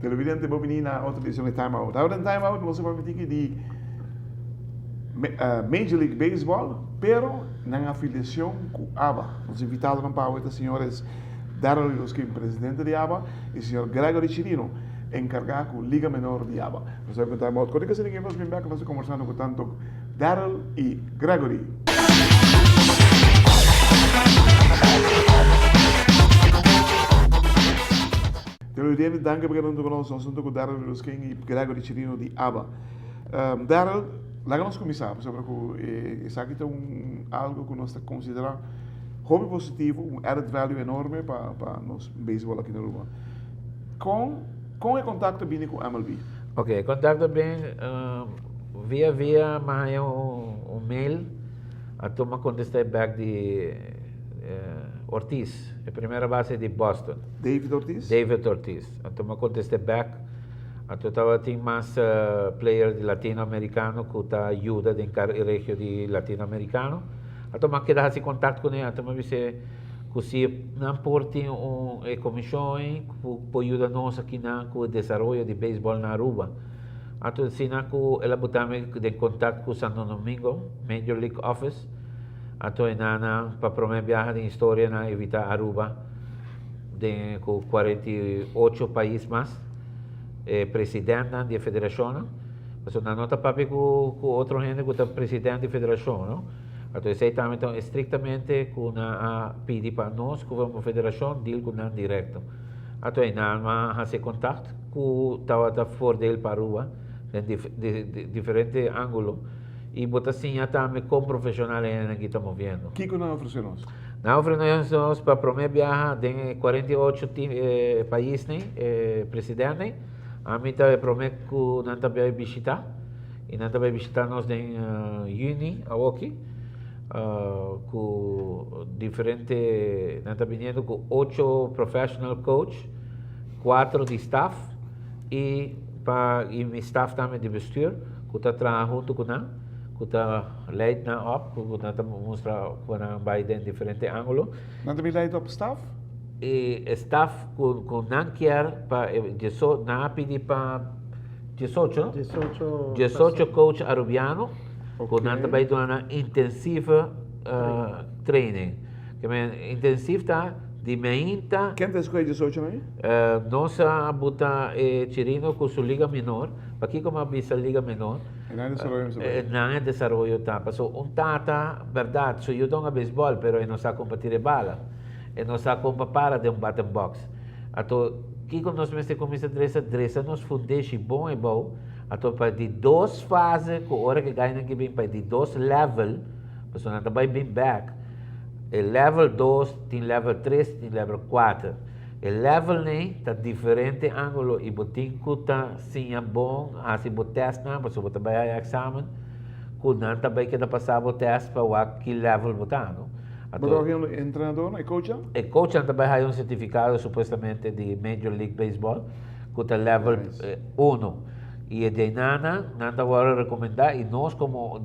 Televidente, bo bini na otro edicion di Time Out. Ahora den Time Out nos a papia tiki di Major League Baseball, pero nan afiliacion cu ABA. Nos invitadonan pa awe ta señores Darrel Yoskin, presidente di ABA, y señor Gregory Chirino, encarga cu Liga Menor di ABA. Nos a conta about con esaki nos bin bek, nos ta conversando cu tanto Darrel y Gregory. Televidente, danki pa keda hunto cu nos. Nos hunto cu Darrel Yoskin y Gregory Chirino di ABA. Darrel, laga nos cuminsa, pasobra cu esaki ta un algo cu nos ta considera hopi positivo, un added value enorme pa nos beisbol aki na Aruba. Con con e contacto bini cu MLB? Ok, e contacto bin via via mi haya un mail, anto mi a contesta e back di Ortiz, e primera base di Boston. David Ortiz? David Ortiz. Anto mi a contesta e back, anto tabatin mas player di latino americano cu ta yuda den e regio di latino americano. Anto mi a keda haci contact cune, anto mi a bis'e cu si nan por tin un e comision ei cu por yuda nos akinan cu e desaroyo di beisbol na Aruba. Anto asina cu el a buta mi den contact cu Santo Domingo Major League Office, anto e nan pa prome biaha den historia nan a invita Aruba den cu 48 pais mas e presidentnan di e federacionnan, pasobra nan no ta papia cu otro hende cu ta president di federacion, no. Anto esei tambe ta estrictamente cu nan a pidi pa nos cu como federacion deal cu nan directo. Anto ei nan a haci contact cu tabata voordeel pa Aruba den diferente angulo y bo ta siña tambe con profesional e hendenan aki ta moviendo. Kico nan a ofrece nos? Nan a ofrece nos pa prome biaha den e 48 paisnan, e presidentnan. Ami ta e prome cu nan ta bay bishita. Y nan ta bay bishita nos den juni awoki cu diferente, nan ta biniendo cu ocho professional coach, cuatro di staff y pa y mi staff tambe di bestuur cu ta traha hunto cu nan, cu ta leid nan op, cu nan ta mustra cu nan bay den diferente angulo. Nan ta bin leid op staff? E staff cu nan kier pa e nan a pidi pa. 18, 18, 18 coach arubiano ku nan ta bai duna nan intensieve training. Ke men intensief ta di meinta. Ken ta escoge 18 nan? Nos a buta e Chirino ku su liga minor. Pakiko mi a bisa liga minor? E nan e desaroyo mester bai. Nan e desaroyo ta. Paso un tata, berdad, su yu donga beisbol, pero e no sa kon pa tira e bala. E no sa kon pa para den un batting box. Ato, kiko nos mester kuminsá dresa? Dresa nos fundeshi bon e bou. Ato pa di dos fase ku ora ku e gainan ke bin pa e di dos level, pasobra nan ta bai bin bèk, e level dos, tin level tres, tin level kuater. E levelnan ta diferente ángulo i bo tin ku ta siña bon, hasi bo tèstnan, pasobra bo ta bai haya èksamen ku nan ta bai keda pasa bo tèst pa wak ki level bo ta, no? Bo ta wak e entrenadornan, e coachnan? E coachnan ta bai haya un certificado supuestamente di Major League Baseball cu ta level uno. Y e deinana nan ta worde recomenda y nos como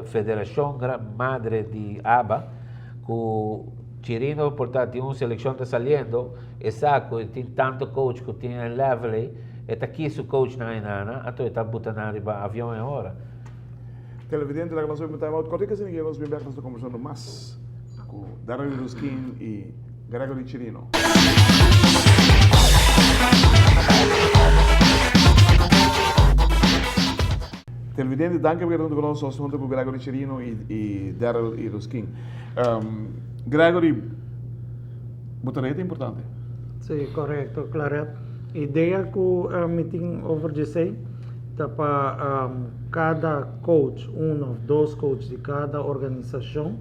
federacion madre di aba cu Chirino por ta tin un seleccion ta saliendo e sa cu tin tanto coach cu tin e level ey e ta kies su coachnan einana anto e ta buta nan riba avion e ora. Televidente laga nos time out kòrti kasi nos bin bèk nos ta kombersando mas ku Darrell Ruskin i Gregory Chirino. Televidente danki pa keda huntu ku nos nos ta huntu ku Gregory Chirino i Darrell i Ruskin. Gregory bo tarea ta importante. Si korekto Claret. Idea ku mi tin over djesei ta pa kada coach, un of dos coach di kada organisashon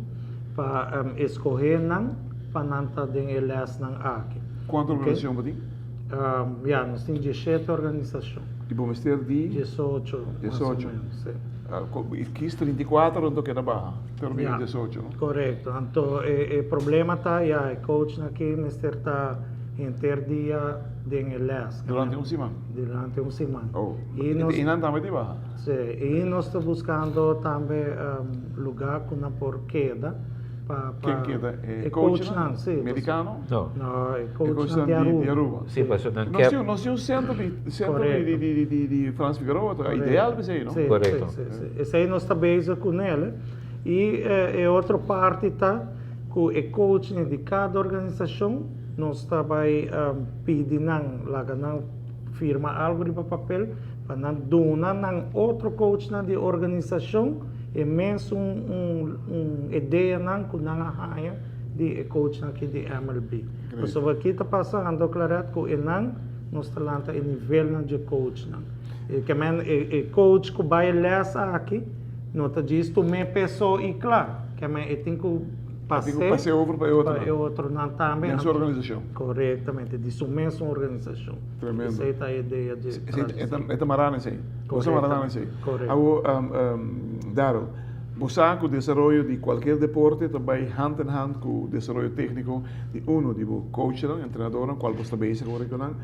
pa eskohé nan pa nan ta den e lèsnan aki. Kuantu organisashon bo tin? Ya, nos tin dieshete organisashon. I bo mester di? Diesocho, mas o ménos, si. I kis 34 anto keda baha, pero bira diesocho, no? Korekto. Anto e problema ta, ya, e coachnan aki mester ta. Henter dia den e les. Durante un siman? Durante un siman. Oh. I nos, I nan tambe tin baha? Si. I nos ta buskando tambe lugá ku nan por keda pa. Ken keda? E coachnan? Si. Merikano? No. No, e coachnan di Aruba. Si, pasobra nan ke. Nos tin un sentro di, sentro di Frans Figueroa, ta ideal pa esei, no? Korekto. Si, si, si. Esei nos ta bezig kunel. I e otro parti ta ku e coachnan di kada organisashon. Nos ta bai pidi nan laga nan firma algu riba papel pa nan duna nan otro coachnan di organisashon e mesun un ideanan ku nan a haña di e coachnan aki di MLB. Pasobra aki ta pasando Claret ku e nan nos ta lanta e nivelnan dje coachnan. E ke men e coach ku bai les aki no ta djis tum'é peso i kla. Ke men e tin ku. Tin ku pas'é over pa e otronan. Pa e otronan tambe. Den su organisashon. Korektamente, di su mesun organisashon. Tremendo. Esei ta e idea dje tradishon. E ta mará na esei. Korekto. Bo ta mará na esei. Korekto. Awor, Daryl, bo sa ku desaroyo di kualkier deporte ta bai hand en hand ku desaroyo tékniko di uno di bo coachnan, entrenadornan, kual bo sta bezig awor ku nan,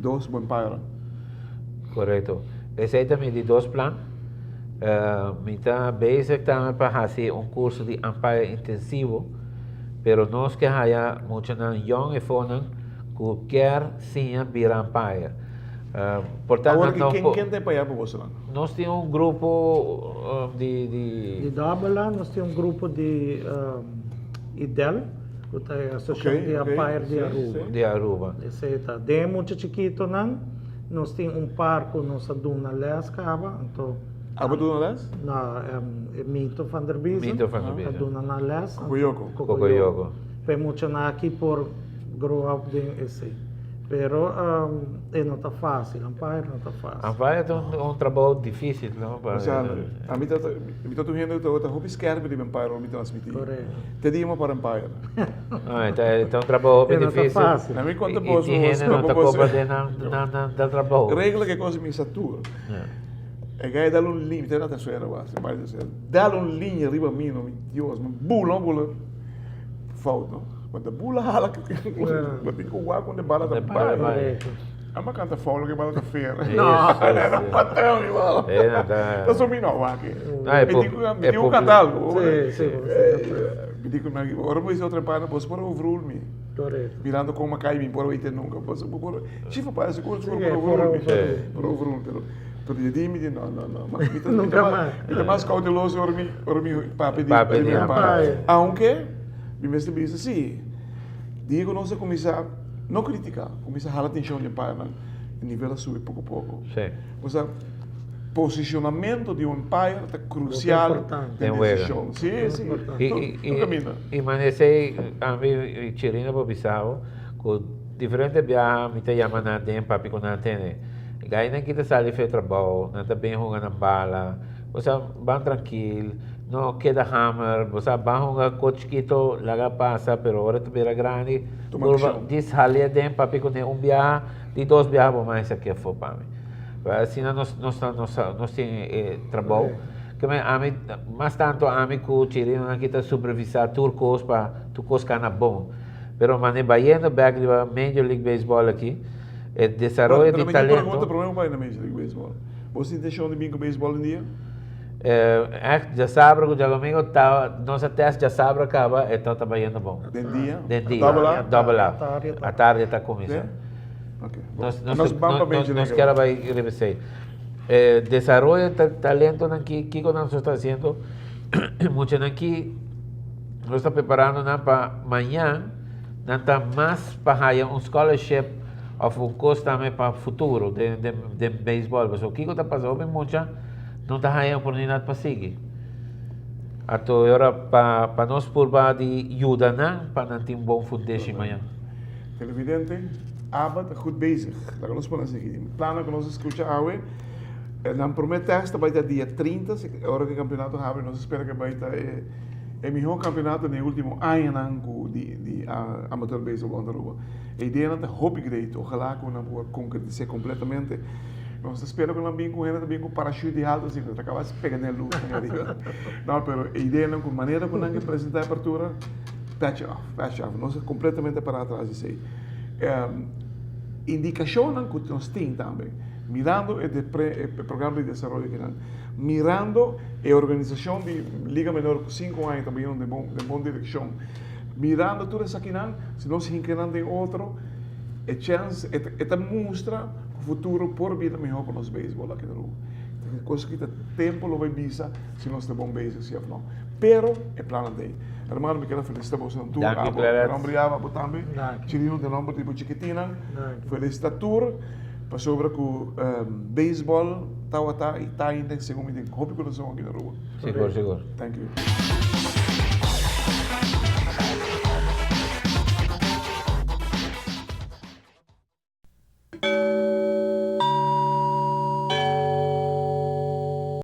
dos, bo empirenan. Korekto. Esei ta mi di dos plan. Mi ta bezig tambe pa hasi un kurso di umpire intensivo, pero nos ke haya muchanan yong efonan ku kier siña bira umpire. Por tanto, Awor nan ken por. ken ta e paya pa bosonan? Nos tin un grupo di di. Di Double A nos tin un grupo di IDEL, ku ta e asosiashon di umpire di Aruba. Di Aruba. Esei ta. Den e mucha chikitonan. Nos tin un par ku nos a duna les kaba, anto. Abo duna les? No, e Mito van der Biesen. Mito van der Biesen. A duna nan les. Kokoyoko. Kokoyoko. Pa e muchanan aki por grow up den esei. Pero e no ta fácil, umpire no ta fácil. Umpire ta un trabou difícil, no? Osea, ami ta, mi ta tur hende ku ta hopi skerpi riba umpire ora mi transmití. Korekto. Te dia mi por umpire. No, e ta un trabou hopi E no ta difícil. fácil. Na mi konta I boso, tin hende no ta boso- koba den nan, nan, nan, nan trabou. Regla ke kos mi sa tur. Ja. E gai dal un liña, te na tercera base, bai tercera. Dal un liña riba mi, no, mi Dios, mi bula, bula. Fout, no? Ma ta bula hala, ma tin ku wak unda e bala ta De bala bai. bai. Ama kanta foul ke bala ta fer. No. Era pateo mi bala. E no ta. Ta so mi no wak. No, e Mi tin ku, mi e tin ku kanta algo. Sí, sí, bo mester kanta. Mi di ku mi, ora bo hasi otro empate, bo por overrule mi. Korekto. Mirando kon mi a kai, mi por wete nunka. Bo bo por, chief umpire sigur sigur Sí, por por overrule mi. overrule. Por overrule, pero pero di di mi di no, no, no. Mi ta, mi Nunka ta mas. mi ta mas kouteloso ora mi ora mi papia di Papia di di mi umpire. umpire. Aunke mi mester bisa si, dia ku nos a kuminsá no kritiká, kuminsá hala atenshon di umpirenan, e nivel a subi poko poko. Sí. Osea, Posicionamento di un umpire ta crucial den decision. Si, si. Tur caminda. I manera esei ami Chirino por bisa bo cu diferente biaha mi ta yama nan den papia cu nan tene. Gainan ki ta sali fe trabou, nan ta bin hunga nan bala, bo sa ban trankil, no keda hamer, bo sa ban hunga ko chikito laga pasa pero ora ta bira grandi purba djis hali aden papia cu ne un biaha di dos biaha bo mas esaki afo pa mi. Asina nos nos ta nos nos tin e trabou. Ke men ami mas tanto ami ku Chirinonan ki ta supervisá tur kos pa tur kos kana bon. Pero mane bayendo bek riba Major League Baseball aki, e desaroyo Pero di mi tin talento. pregunta promé ku bai na Major League Baseball. Bo tin intenshon di bin ku beisbòl un dia? Ègt djasabra ku djadomingo ta nos a tèst djasabra kaba e ta ta bayendo bon. Den dia? Den dia. Double A? Double A. Atardi ta. Atardi ta kuminsá. Nos kier a bai riba esei. Desaroyo talentonan ki kiko nan ta hasiendo muchanan ki nos ta preparando nan pa mañan nan ta mas pa haya un scholarship of un kos tambe pa futuro den den beisbòl pasobra kiko ta pasa hopi mucha no ta haya oportunidat pa sigui anto e ora pa pa nos purba di yuda nan pa nan tin un bon fundeshi mañan. Televidente, Abba ta goed bezig. Laga nos pone asina. Plannan ku nos a skucha awe, nan promé tèst ta bai ta dia 30, ora ku e kampionato habri, nos a spera ku e bai ta e mihó kampionato den e último añanan ku di di amateur beisbòl na Aruba. E ideanan ta hopi great, ojalá ku nan por konkretis'é kompletamente. Nos ta spera ku nan bin ku hende ta bin ku parashut di haltu asina, ta kaba pega den e lus nan ariba. No, pero e ideanan ku manera ku nan ke presentá e apertura, Patch off, patch off. Nos a completamente para atras di esey. Indikashonnan ku nos tin tambe, mirando e programa di desaroyo kinan, mirando e organisashon di Liga Menor ku 5 aña ta bayendo den bon den bon direkshon, mirando tur esakinan, si nos hinka nan den otro, e chèns e ta mustra ku futuro por bira mihó pa nos beisbòl aki na Aruba. Kos aki ta tempu lo bai bisa si nos ta bon bezig si òf no. Pero e plannan ta ei. Hermano, mi kere felicita boso tur. Danki, Abo, Claret. den nomber di Aba, abo tambe. Danki. Chirino, den nomber di bo chikitinan. Danki. Felicita tur, pasobra ku beisbòl tawata i ta ainda segun mi den hopi kurason aki na Aruba. Sigur, sigur. Thank you.